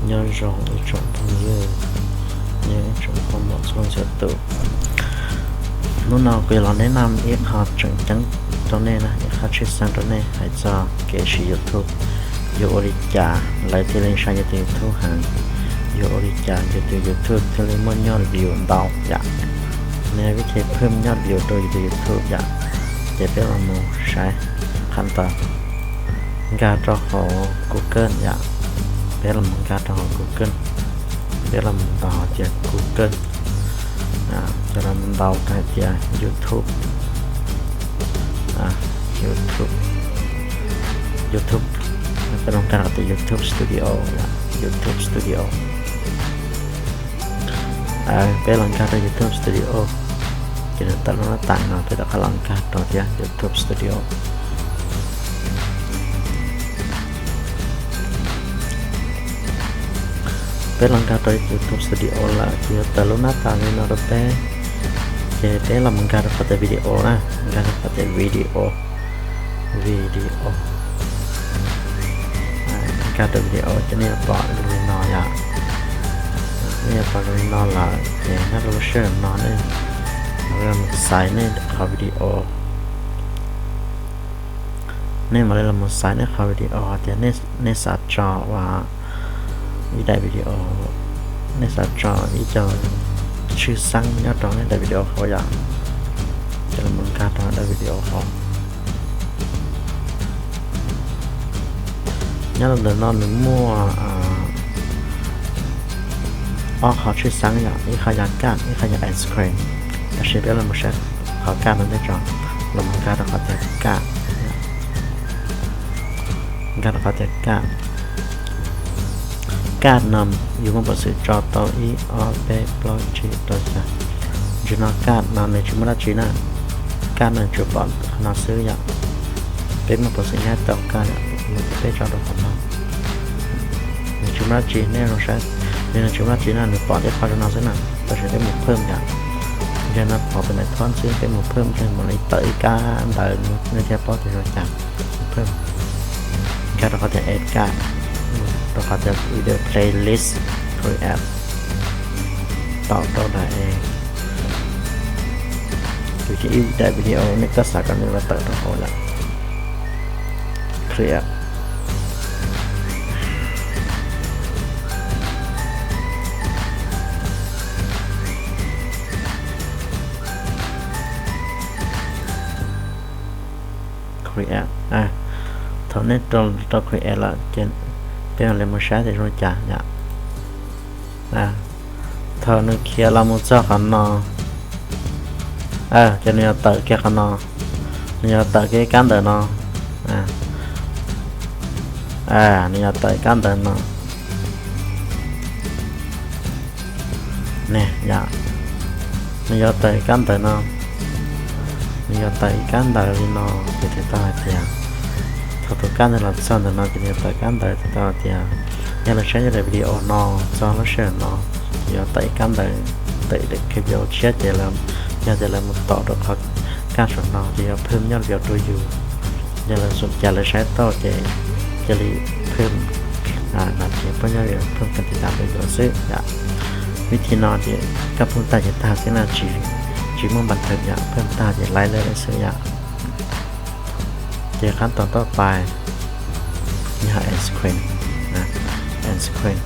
Nyob zoo ib tsoom phooj ywg, nyob ib tsoom phooj ywg txhua leej txhua tus. Hnub no kuv yuav los neb naj ib qho tseem ceeb rau nej na, ib qho tshwj xeeb rau nej hais txog kev siv YouTube. Yog ua li cas lawv thiaj li saib yus tus YouTube heev? Yog ua li cas yus tus YouTube thiaj li muaj nyuag view ntau yom? Nej vib thim phwj nyuag view rau yus tus YouTube yom? Ces peb los mus saib qhov ntawd. Nkag rau hauv Google yom. Peb los mus nkag rau hauv Google. Peb los mus ntaus hais tias Google. Ces los mus ntaus hais tias YouTube. YouTube. YouTube. Peb los nkag rau tias YouTube Studio yom, YouTube Studio. Peb los nkag rau YouTube Studio. Ces nws tawm lub nab tas no peb rov qab los nkag rau thiab YouTube Studio. Peb los nkag rau YouTube Studio lawm ces yuav tawm lub nab tas li no rau peb. Ces peb los mus nkag rau qhov tias video na, nkag rau qhov tias video. Video. Nkag rau video ces nej yuav pom li no yom. Nej yuav pom li no lawm ces nyob rau lub sij hawm no nej mam li los mus xaiv nej qhov video. Nej mam li los mus xaiv nej qhov video tias nej xav tso ua ib daim video, nej xav tso ib co tshwj xeeb nyob rau nej daim video hauv yom. Ces los mus nkag rau daim video hauv. Nyob rau ntawm no nws muaj ob qhov tshwj xeeb yom, ib qho yog cut, ib qho yog end screen. Tab sis peb los mus saib qhov cut no ntej tso, los mus nkag rau qhov tias cut. Nkag rau qhov tias cut. Cut no yus muaj peev xwm tso tau ib ob peb plaub tsib rau xya. Ntsis no cut no nws tsis muaj dab tsi na. Cut no tsuas pom qhov no xwb yom. Peb muaj peev xwm nyaib tau cut yom, peb tso rau qhov no. Nws tsis muaj dab tsi, nej zoo saib, nws tsis muaj dab tsi na, nws pom tej qhov rau no xwb na. Tab sis peb mus phwj yom. Yog no pom tus ntawm thoob xwb, peb mus phwj, peb mus li tawm ib kab ntawv nej thiaj paub tias zoo cas. Phwj. Nkag rau qhov tias add cut, rau qhov tias video playlist, create, tau rau daim, tus ib daim video nej koj xav kom nws los tawm rau hauv lawm. Create. Create. Thaum nej rau create lawm ces peb mam li mus saib tias zoo li cas yom. Thaum nws khiav los mus txog qhov no, ces nws yuav tawm kiag qhov no, nws yuav tawm kiag kab ntawv no. Nws yuav tawm kab ntawv no. Ne yom, nws yuav tawm kab ntawv no, nws yuav tawm ib kab ntawv li no, ces txhais tau hais tias thaum tus kab ntawv los txog ntawm no ces nws yuav tawm kab ntawv, txhais tau hais tias yog lawv saib yog daim video no txog lub sij hawm no, ces yuav tawm ib kab ntawv, tawm daim video tshiab ces yog tias lawv mus tom rau qhov kab saum no ces yuav phwj nyob rau yus. Yog lawv xum cas lawv saib tau ces cia li phwj, no ces pheej nyob phwj kab ntawv rau yus xwb yom. Vib thib no ces koj phwj tag ces tag xwb na, tsis muaj npa thawm yom, phwj tag ces laib lawm xwb yom. Ces qab tau toj pais yog end screen, end screen,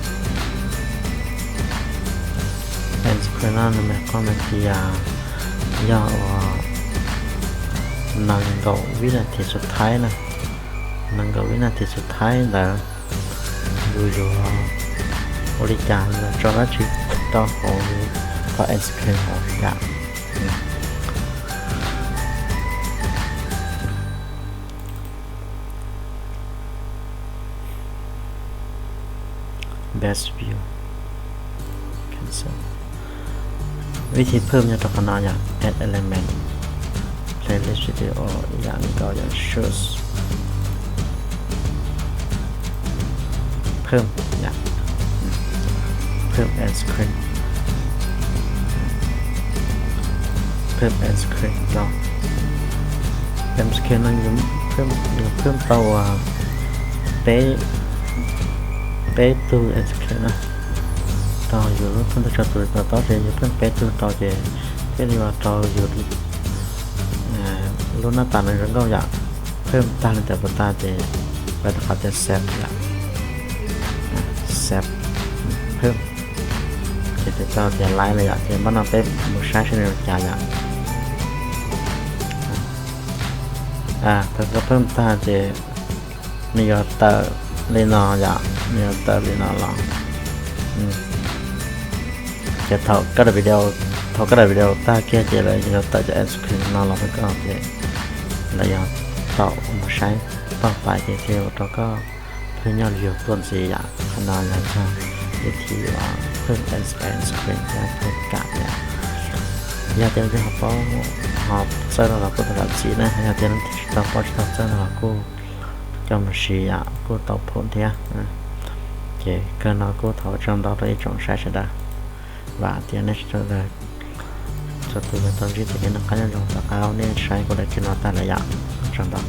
end screen no nws mas qhov no tias yog uas nees nkaum vib nas this xub thaib na, nees nkaum vib nas this xub thaib ntawd yus yuav ua li cas los tso dab tsi rau hauv qhov end screen hauv yom. Best view. Vib thib phwj nyob rau qhov no yom, add element, playlist video, yam nkaus yom, shows, phwj, phwj end screen, phwj end screen rau, end screen no yus phwj tau peb, peb tug end screen na, rau yus lub phone tab tso tus to taub ces yus pheej peb tug rau ces thiaj li ua rau yus lub nab tas no zoo nkauj yom. Pheej tag li ntawd puas tag ces peb rau qhov tias save yom, save pheej. Ces tau tias laib lawm yom, ces npaj no peb mus saib seb nws zoo cas yom. Thaum koj pheej tag ces nws yuav tawm li no yom, nws yuav tawm li no los. Ces thaum koj daim video, thaum koj daim video tag kiag ces lawv yuav tawm cov end screen no los rau koj ces lawv yuav tau mus saib tag pais ces thiaj ua rau koj pheej nyob li yus tuaj ntxiv yom. Qhov no yog txog vim thi uas pheej end screen thiab pheej kam yom. Yog tias leej twg ho paub ho txawj no los kuj tau kam txiv na, yog tias leej twg tsis tau paub tsis tau txawj no los kuj coj mus siv yom, kuj tau phoom thiab. Ces kawg no kuv thov ua tsaug ntau rau ib tsoom saib sawv daws, vam tias nej sawv daws txhua tus yuav tau ntsib txoj kev noj qab nyob zoo. Tom qab nej saib kuv daim clip no tag lawm yom, ua tsaug ntau.